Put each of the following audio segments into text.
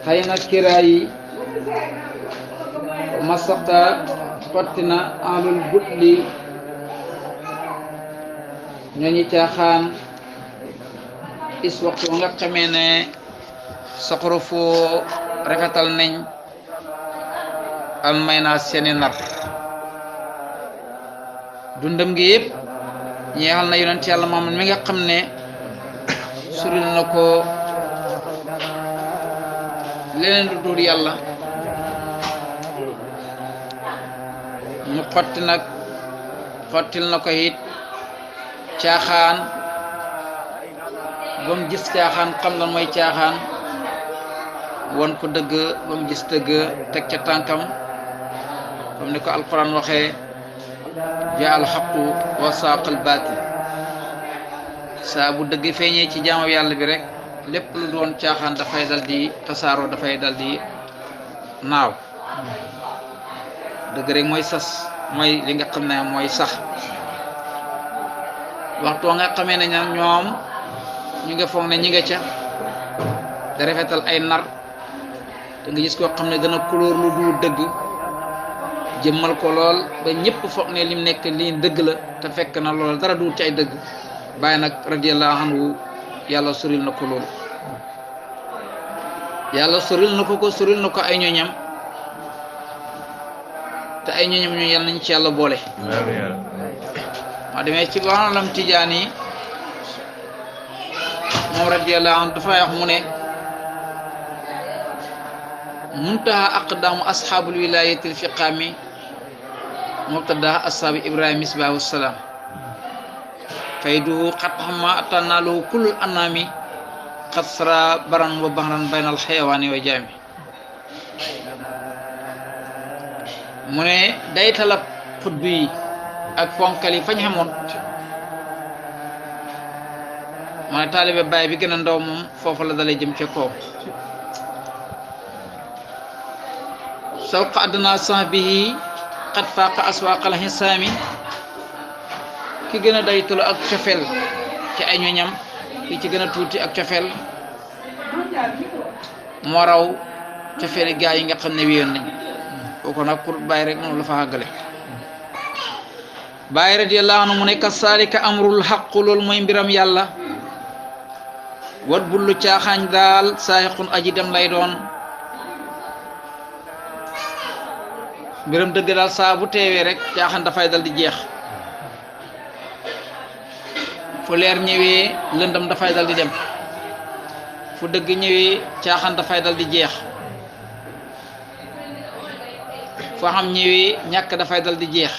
xëy na kiraay yi masaqta xottina alul butli ñooñu caaxaan is waxtu nga xamee ne soxoro foo rafetal nañ almay naa seeni nar dundam gi yëpp ñeexal na yonent yàlla Muhammad mi nga xam ne suril na ko leneen du dul yàlla mu xottil na ko it caaxaan ba mu gis caaxaan xam lan mooy caaxaan won ko dëgg ba mu gis dëgg teg ca tànkam comme ni ko alquran waxee jaa al xaqu wa saaqal baatil saa bu dëgg feeñee ci jaamu yàlla bi rek lépp lu doon caaxaan dafay dal di tasaaroo dafay dal di naaw dëgg rek mooy sas mooy li nga xam ne mooy sax waxtu nga xamee ne ñoom ñu nga foog ne ñi nga ca da rafetal ay nar te nga gis koo xam ne dana couleur lu du dëgg jëmmal ko lool ba ñëpp foog ne lim nekk lii dëgg la te fekk na lool dara du ci ay dëgg bàyyi nag radiyallahu anhu yàlla soril na ko loolu yàlla soril na ko ay ñoñam te ay ñoñam ñu yàlla nañ ci yàlla boole ma demee ci waxam Tijaan yi moom radiyallahu anhu dafa wax mu ne muntaha aqdamu ashabul wilayatil fiqami mubtada ashaabi ibrahima misbahu salaam fayduhu xat xama atanaaluhu kullul anami xat sara baran wa bahran baynal xayawaani wa jaami mu ne day talab xutbu yi ak fonkal yi fañ xamoon mu ne taalibe baay bi gën a ndaw moom foofu la dalay jëm ca kaw sawqa adna sahbihi xat faaqa aswaaqal hisaami ki gën a daytalu ak cofeel ci ay ñoñam ki ci gën a tuuti ak cofeel moo raw cofeeli gaa yi nga xam ne wéyoon nañ kooku nag pour bàyyi rek moom la fa àggale bàyyi radiyallahu anhu mu ne kasaalika amrul xaqu loolu mooy mbiram yàlla wat bullu caaxaañ daal saaxiqun aji dem lay doon mbiram dëgg daal saa bu teewee rek caaxaan dafay dal di jeex fu leer ñëwee lëndam dafay dal di dem fu dëgg ñëwee caaxaan dafay dal di jeex foo xam ñëwee ñàkk dafay dal di jeex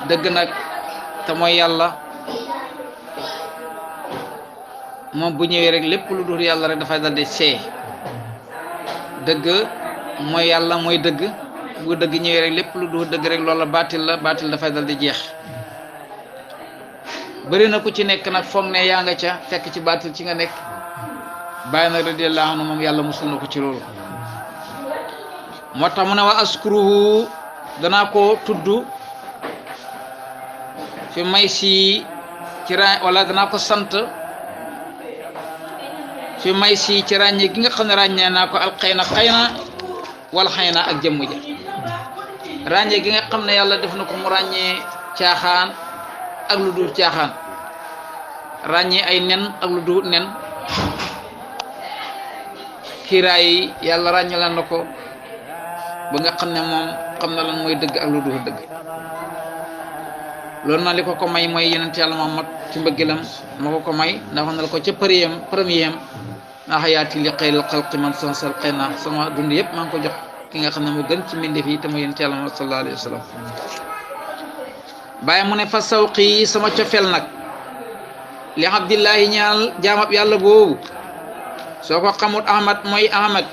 dëgg nag te mooy yàlla moom bu ñëwee rek lépp lu dul yàlla rek dafay dal di seey dëgg mooy yàlla mooy dëgg bu dëgg ñëwee rek lépp lu dul dëgg rek loola baatil la baatil dafay dal di jeex bëri na ku ci nekk nag foog ne yaa nga ca fekk ci baatil ci nga nekk bàyyi nag radiyallahu anhu moom yàlla musul na ko ci loolu moo tax mu ne wa askuruhu danaa ko tudd fi may si ci wala danaa ko sant fi may si ci ràññee gi nga xam ne ràññee naa ko alxëy na xëy na wala xëy na ak jëmm ja ràññee gi nga xam ne yàlla def na ko mu ràññee caaxaan ak lu dul caaxaan ràññee ay nen ak lu dul nen kiiraay yi yàlla ràññee na ko ba nga xam ne moom xam na lan mooy dëgg ak lu dul dëgg loolu na li ko may mooy yonent yàlla Muhammad ci mbëggeelam moo ko may ndax wax na la ko ca premier na xayaati li xayril xalqi man sansal xëy na sama dund yëpp maa ngi ko jox ki nga xam ne mu gën ci mbindeef yi te mooy yonent yàlla Muhammad sallallahu alayhi wa sallam bàyyi mu ne fa sawqi sama cofeel nag li abdillahi ñaal jaamab yàlla boobu soo ko xamut ahmad mooy ahmad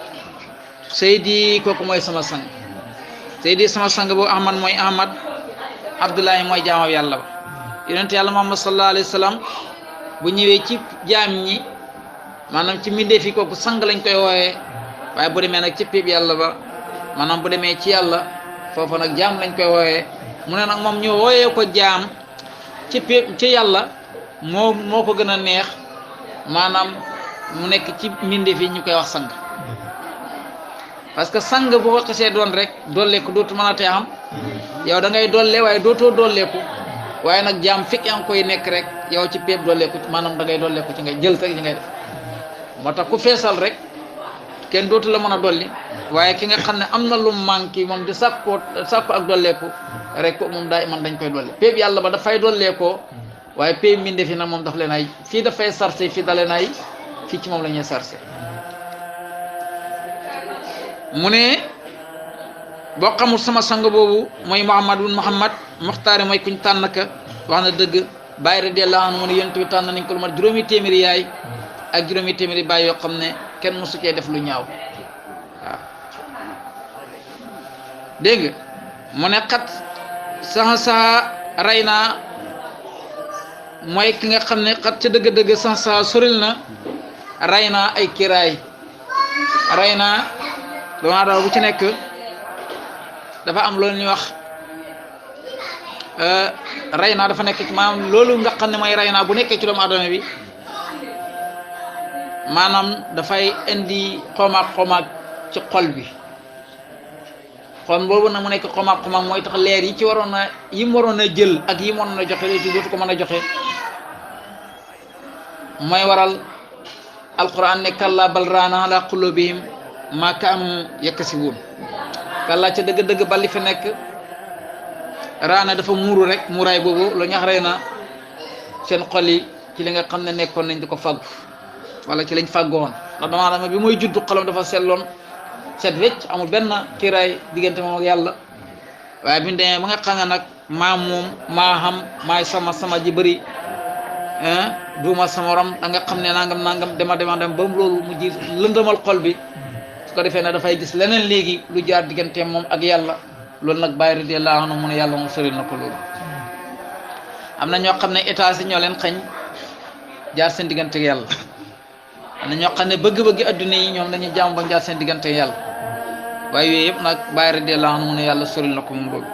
seydi kooku mooy sama sang seydi sama sang boobu ahmad mooy ahmad abdullahi mooy jaamab yàlla ba yonent yàlla Muhammad sallallahu alayhi wa sallam bu ñëwee ci jaam ñi maanaam ci mbindeef yi kooku sang lañ koy wooyee waaye bu demee nag ci péeb yàlla ba maanaam bu demee ci yàlla foofu nag jaam lañ koy wooyee mu ne nag moom ñu wooyee ko jaam ci péeb ci yàlla moo ko gën a neex maanaam mu nekk ci mbindeef yi ñu koy wax sang parce que sang bu ko xasee doon rek dolleeku dootu mën a tee xam yow da ngay dolle waaye dootoo dolleeku waaye nag jaam fekk yaa ngi koy nekk rek yow ci péeb dolleeku maanaam da ngay dolleeku ci ngay jël rek ci ngay def moo tax ku feesal rek kenn dootu la mën a dolli waaye ki nga xam ne am na lu manqué moom di sàkku ak dolleeku rek ko moom daa man dañ koy dolli péeb yàlla ba dafay dolleekoo waaye péeb mbindeef yi nag moom daf leen ay fii dafay sarse fii da leen ay fii ci moom la ñuy sarse mu ne boo xamul sama sang boobu mooy Muhammad Muxtaar mooy kuñ tànn ka wax na dëgg Baay radiyallaahu anhu mu ne yonent bi tànn nañ ko lu mat juróomi téeméeri yaay ak juróomi téeméeri baay yoo xam ne kenn mosu cee def lu ñaaw waaw dégg nga mu ne xat saxa rey naa mooy ki nga xam ne xat ca dëgg-dëgg saxa soril na rey naa ay kiraay rey naa doomu aadama bu ci nekk dafa am loolu ñuy wax rey naa dafa nekk ci maanaam loolu nga xam ne mooy rey naa bu nekkee ci doomu aadama bi maanaam dafay indi xomaag ci xol bi xol boobu nag mu nekk xomaag mooy tax leer yi ci waroon a yi mu waroon a jël ak yi mu waroon a joxe léegi ci dootu ko mën a joxe mooy waral alquran ne kalla bal raana ala qulubihim maa kaanu yakkasibuun kalla ca dëgg-dëgg balli fi nekk raana dafa muuru rek muuraay boobu lu ñax rey na seen xol yi ci li nga xam ne nekkoon nañ di ko fàggu wala ci lañ fàggoon ndax dama adama bi mooy juddu xolam dafa selloon set wecc amul benn kiiraay diggante moom ak yàlla waaye bi ñu demee ba nga xam ne nag maa moom maa xam maay sama ji bëri duuma sama rom da nga xam ne nangam dem ba loolu mu ji lëndëmal xol bi su ko defee ne dafay gis leneen léegi lu jaar diggante moom ak yàlla loolu nag Baay radiyallaahu anhu mu ne yàlla moom sori na ko loolu am na ñoo xam ne état si ñoo leen xañ jaar seen diggante ak yàlla am na ñoo xam ne bëgg-bëgg adduna yi ñoom dañuy jàmm ba jaar seen diggante ak yàlla waaye yooyu yëpp nag Baay radiyallaahu anhu mu ne yàlla sori na ko moom loolu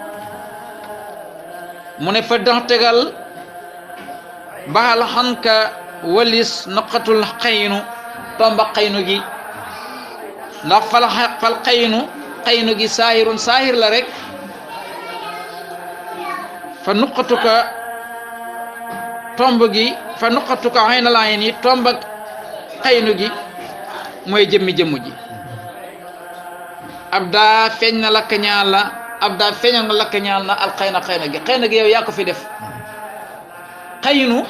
mu ne fa dax tegal baxal xanka walis noqatul xaynu tomba xaynu gi ndax fal xaynu gi saahir la rek fa nuqatuka tomb gi fa nuqatuka xayna laayen yi tomba xaynu gi mooy jëmmi jëmm ji ab daa feeñ na lakk ñaal la ab daa feeñal na lakk ñaal na al xayna gi yow yaa ko fi def xaynu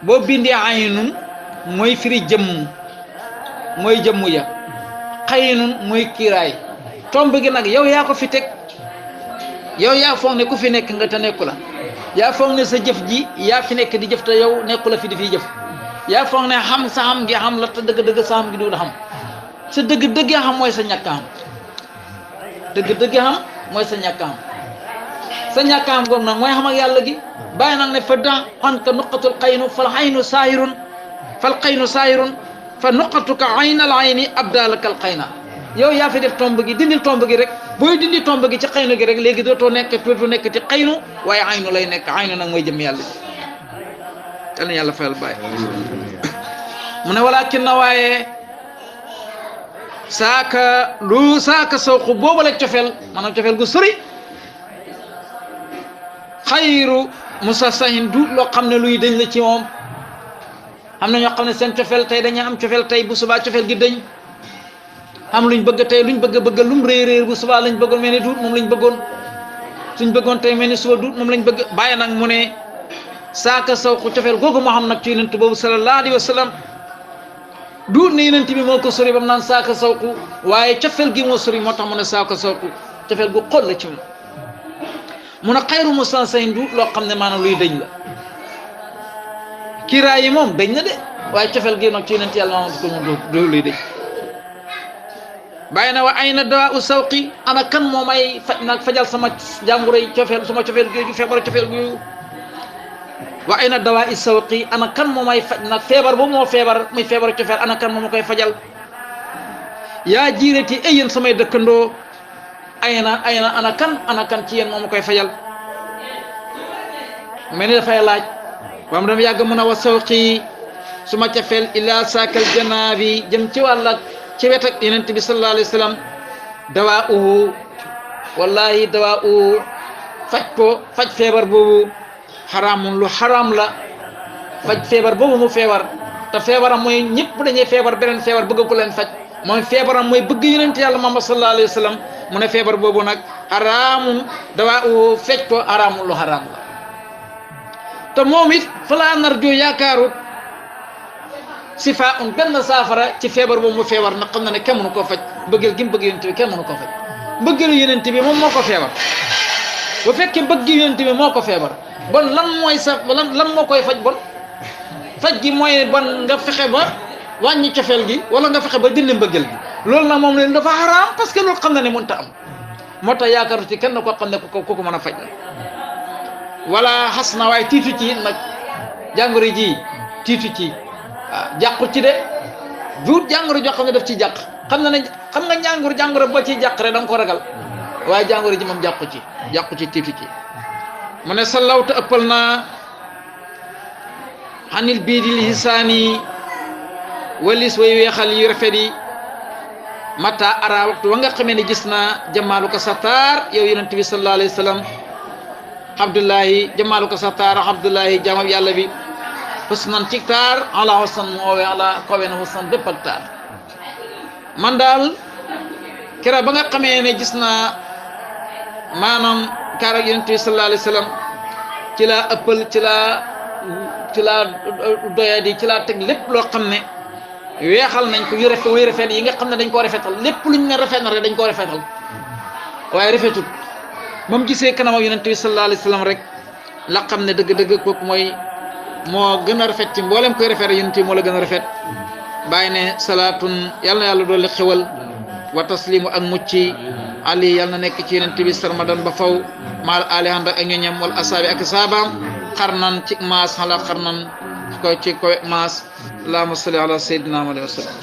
boo bindee aynun mooy firi jëmm mooy jëmm ya xaynun mooy kiiraay tomb gi nag yow yaa ko fi teg yow yaa foog ne ku fi nekk nga te nekku la yaa foog ne sa jëf ji yaa fi nekk di jëf te yow nekku la fi di fiy jëf yaa foog ne xam sa xam gi xam la te dëgg-dëgg sa xam gi du la xam sa dëgg-dëgg xam mooy sa ñàkk xam dëgg-dëgg xam mooy sa ñàkk xam sa ñàkk xam goog nag mooy xam ak yàlla gi bàyyi nag ne fa da xan ka nuqatul xaynu fal xaynu saahirun fa nuqatuka aynal ayni abdalakal xayna yow yaa fi def tomb gi dindil tomb gi rek booy dindi tomb gi ci xaynu gi rek léegi dootoo nekk ci xaynu waaye aynu lay nekk aynu nag mooy jëm yàlla ji yal na yàlla fayal bàyyi mu ne walakin na waaye saaka sawqu boobu la cofeel maanaam cofeel gu sori xayru musa sahin du loo xam ne luy dañ la ci moom am na ñoo xam ne seen cofeel tey dañuy am cofeel tey bu subaa cofeel gi dañ am luñ bëgg tey luñ bëgg lum réer bu subaa lañ bëggoon mel ni duut moom lañ bëggoon suñ bëggoon tey mel ni suba duut moom lañ bëgg bàyyi nag mu ne saaka sawqu cofeel googu moo xam nag ci yonent boobu sallallahu alayhi wa sallam duut ne yonent bi moo ko sori ba mu naan saaka sawqu waaye cofeel gi moo sori moo tax mu ne saaka sawqu cofeel gu xol la ci moom mu ne xayru mustansayin duut loo xam ne maanaam luy dañ la kiiraay yi moom dañ na de waaye cofeel gi nag ci yonent yàlla moom ko moom doo luy dañ bàyyi na wa ay na dawa u sawqi ana kan moo may faj nag fajal sama jàngoro yi cofeel sama cofeel googu feebar cofeel googu wa ay na dawa i sawqi ana kan moo may faj nag feebar boobu moo feebar muy feebar cofeel ana kan moo ma koy fajal yaa jiirati ay yéen samay dëkkandoo ay na ana kan ci yéen moo ma koy fajal mel ni dafay laaj ba mu dem yàgg mën a wa sawqi suma cofeel ila saakal janaabi jëm ci wàll ci wet ak yonent bi sallallahu alayhi wa sallam dawaa uhu wallahi dawaa uhu faj feebar boobu xaraamun lu xaraam la faj feebar boobu mu feebar te feebaram mooy ñëpp dañuy feebar beneen feebar bëgg ko leen faj mooy feebaram mooy bëgg yonent yàlla Muhammad sallallahu alayhi wa sallam mu ne feebar boobu nag xaraamun dawaa uhu faj ko xaraamun lu xaraam la te moom it falaa narju yaakaaru sifa benn saafara ci feebar boobu mu feebar nag xam na ne kenn mënu koo faj mbëggeel gi mu bëgg yonent bi kenn mënu koo faj mbëggeelu yonent bi moom moo ko feebar bu fekkee bëgg yonent bi moo ko feebar bon lan mooy sa lan moo koy faj bon faj gi mooy bon nga fexe ba wàññi cofeel gi wala nga fexe ba dindi mbëggeel gi loolu nag moom leen dafa xaraam parce que loolu xam na ne mënut a am moo tax yaakaaru ci kenn koo xam ne ku ko mën a faj la wala xas na waaye tiitu ci nag jàngoro ji tiitu ci waaw jàqu ci de duut jàngoro joo xam ne daf ci jàq xam na ne xam nga jàngoro boo ciy jàq rek da nga ko ragal waaye jàngoro ji moom jàqu ci tiitu ci mu ne sa lawta ëppal naa xanil bii di lisaani walis way weexal yu rafet yi mata ara waxtu wa nga xamee ne gis naa jamaalu ko sa taar yow yonent bi sallallahu alayhi wa sallam abdullahi jamaalu ko sa taar abdullahi jaamab yàlla bi husnan ci taar ala husnan mu oowee ala kowe na husnan bépp ak taar man daal kera ba nga xamee ne gis naa maanaam kaar ak yonent bi sallallahu alayhi wa sallam ci laa ëppal ci laa doyadi ci laa teg lépp loo xam ne weexal nañ ko yu rafet yi nga xam ne dañ koo rafetal lépp luñ ne rafet na rek dañ koo rafetal waaye rafetut moom gisee kanamam yonent bi sallallahu alayhi wa sallam rek la xam ne dëgg-dëgg kooku mooy moo gën a rafet ci mboolem koy rafet yonent bi moo la gën a rafet bàyyi ne salaatun yal na yàlla doole xewal wa taslimu ak mucci ali yal na nekk ci yonent bi sarmadan ba faw maal ali ànd ak ñoñam wal asaabi ak saabaam xarnan ci maas xala xarnan ko ci ko maas allahumma salli ala sayyidina Muhammad wa sallam